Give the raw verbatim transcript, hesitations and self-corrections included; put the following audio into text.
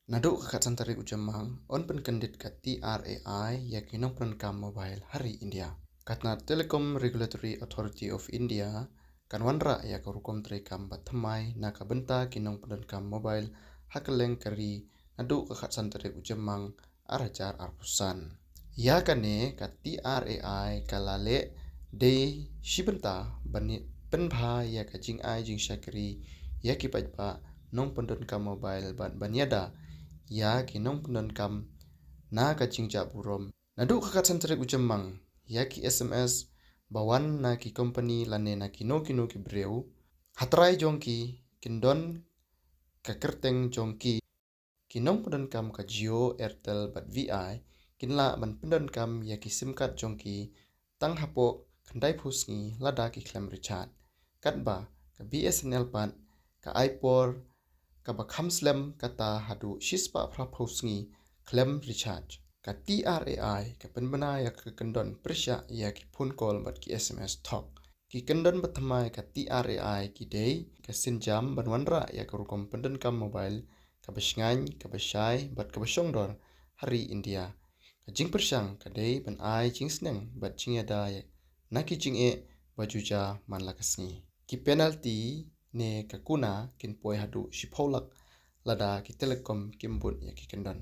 Naduh ka khatsan tarik u Jymmang yn pynkyndit ka T R A I ïa ki nongpyndonkam mobile ha ri India. Ka tnat Telecom Regulatory Authority of India kan wanrah ïa ka rukom treikam bathymmai na ka bynta ki nongpyndonkam mobile ha kylleng ka ri naduh ka khatsan tarik u Jymmang ar hajar arphew san. Ïa kane ka T R A I ka la leh dei shi bynta ban pynbha ïa ka jingai jingshakri ïa ki paidbah nongpyndonkam mobile bad ban ïada ïa ki nongpyndonkam na ka jingjah burom. Naduh ka khatsan tarik u Jymmang, ïa ki S M S ba wan na ki kompani lane na kino kino ki briew, ha trai jong ki kin don ka kyrteng jong ki. Ki nongpyndonkam ka Jio, Airtel bad V I kin lah ban pyndonkam ïa ki sim card jong ki tang hapoh khyndaiphew sngi lada ki khlem recharge. Katba ka B S N L pat ka ai por kaba kham slem, kata haduh shispah phraphew sngi khlem recharge. Ka T R A I ka pynbna ïa ka kyndon pyrshah ïa ki phone call bad ki S M S thok. Ki kyndon bathymmai ka T R A I ki dei ka sienjam ban wanrah ïa ka rukom pyndonkam mobile kaba shngaiñ, kaba shai bad kaba shongdor ha ri India. Ka jingpyrshang ka dei ban ai jingsneng bad jingïada na ki jingeh ba ju jia man la ka sngi. Ki penalty ne ka kuna kin poi haduh shiphew lak lada ki telecom kim bud ïa ki kyndon.